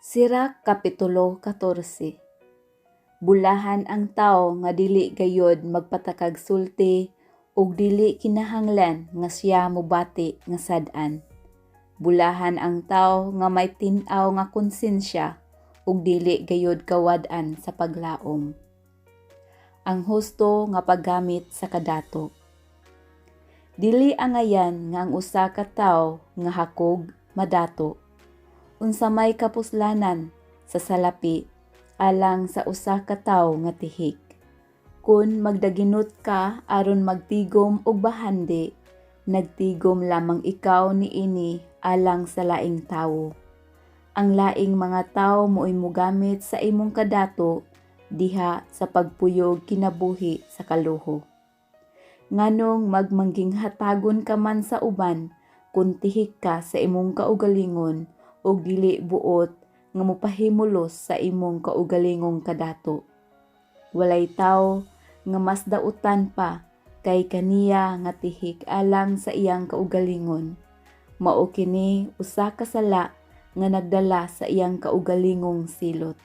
Sirach Kapitulo 14. Bulahan ang tawo nga dili gayod magpatakag sulti ug dili kinahanglan nga siya mobati nga sad-an. Bulahan ang tawo nga may tin-aw nga konsensya ug dili gayod kawad-an sa paglaom. Ang husto nga paggamit sa kadato. Dili angayan nga ang usa ka tawo nga hakog madato. Unsa may kapuslanan sa salapi alang sa usa ka tawo nga tihik. Kun magdaginot ka aron magtigom og bahandi, nagtigom lamang ikaw niini alang sa laing tawo. Ang laing mga tawo maoy mogamit sa imong kadato diha sa pagpuyog kinabuhi sa kaluho. Nganong magmanginghatagon ka man sa uban kun tihik ka sa imong kaugalingon ug dili buot nga mopahimulos sa imong kaugalingong kadato? Walay tawo nga mas dautan pa kay kaniya nga tihik alang sa iyang kaugalingon. Mao kini usa ka sala nga nagdala sa iyang kaugalingong silot.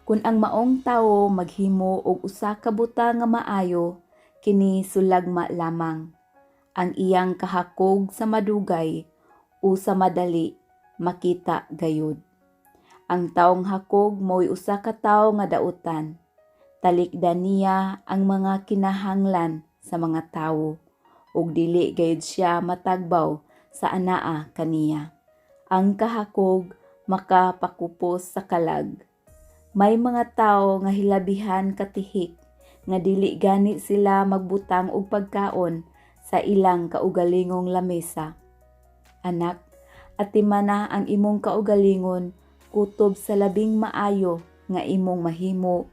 Kun ang maong tawo maghimo og usa ka butang nga maayo, kini sulagma lamang. Ang iyang kahakog sa madugay o sa madali makita gayud. Ang taong hakog mao'y usa ka tawo nga dautan. Talikdan niya ang mga kinahanglan sa mga tawo ug dili gayud siya matagbaw sa anaa kaniya. Ang kahakog makapakupos sa kalag. May mga tawo nga hilabihan katihik nga dili gani sila magbutang og pagkaon sa ilang kaugalingong lamesa. Anak, atimana ang imong kaugalingon kutob sa labing maayo nga imong mahimo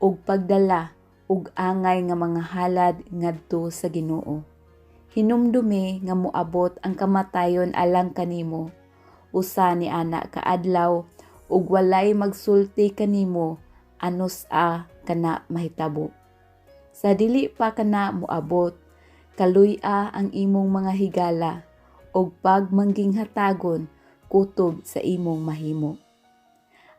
og pagdala og angay nga mga halad ngadto sa Ginoo. Hinumdumi nga moabot ang kamatayon alang kanimo usa ni ana ka adlaw ug walay magsulti kanimo anus-a kana mahitabo. Sa dili pa kana moabot, kaluy-a ang imong mga higala ug pagmanginghatagon kutob sa imong mahimo.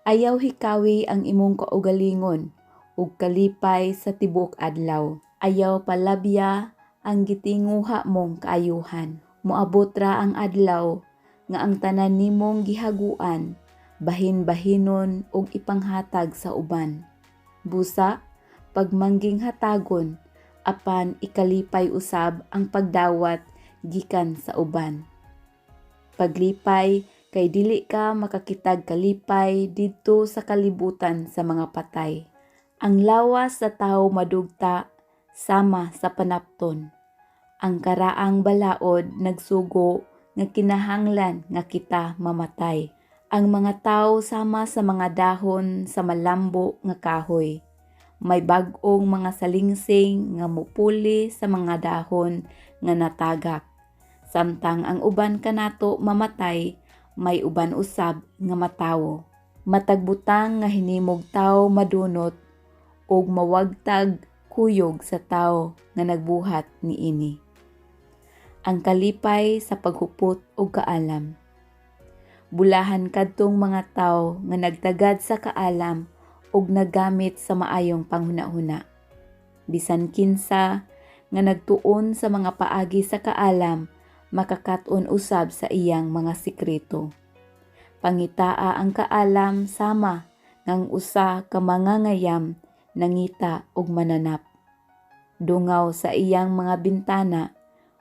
Ayaw hikawi ang imong kaugalingon ug kalipay sa tibuok adlaw. Ayaw palabya ang gitinguha mong kaayuhan. Moabot ra ang adlaw nga ang tanan nimong gihaguan bahin-bahinon ug ipanghatag sa uban. Busa, pagmanginghatagon apan ikalipay usab ang pagdawat gikan sa uban. Paglipay kay dili ka makakitag kalipay didto sa kalibutan sa mga patay. Ang lawas sa tawo madugta sama sa panapton. Ang karaang balaod nagsugo nga kinahanglan nga kita mamatay. Ang mga tawo sama sa mga dahon sa malambo nga kahoy. May bag-ong mga salingsing nga mupuli sa mga dahon nga natagak. Samtang ang uban kanato mamatay, may uban usab nga matawo. Matag butang nga hinimog tawo madunot ug mawagtag kuyog sa tawo nga nagbuhat niini. Ang kalipay sa paghupot og kaalam. Bulahan kadtong mga tawo nga nagtagad sa kaalam ug naggamit sa maayong panghuna-huna. Bisan kinsa nga nagtuon sa mga paagi sa kaalam, makakat-on usab sa iyang mga sikreto. Pangitaa ang kaalam sama ngang usa ka mangangayam nangita og mananap. Dungaw sa iyang mga bintana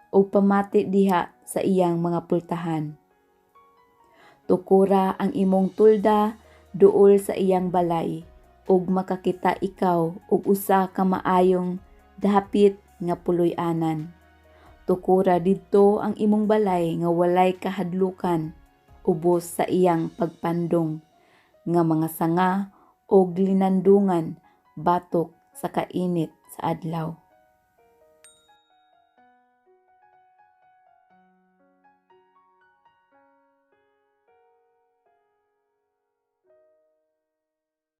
ug pamati diha sa iyang mga pultahan. Tukura ang imong tulda duol sa iyang balay ug makakita ikaw og usa ka maayong dapit nga puloy-anan. Tukura didto ang imong balay nga walay kahadlukan ubos sa iyang pagpandong nga mga sanga og linandungan batok sa kainit sa adlaw.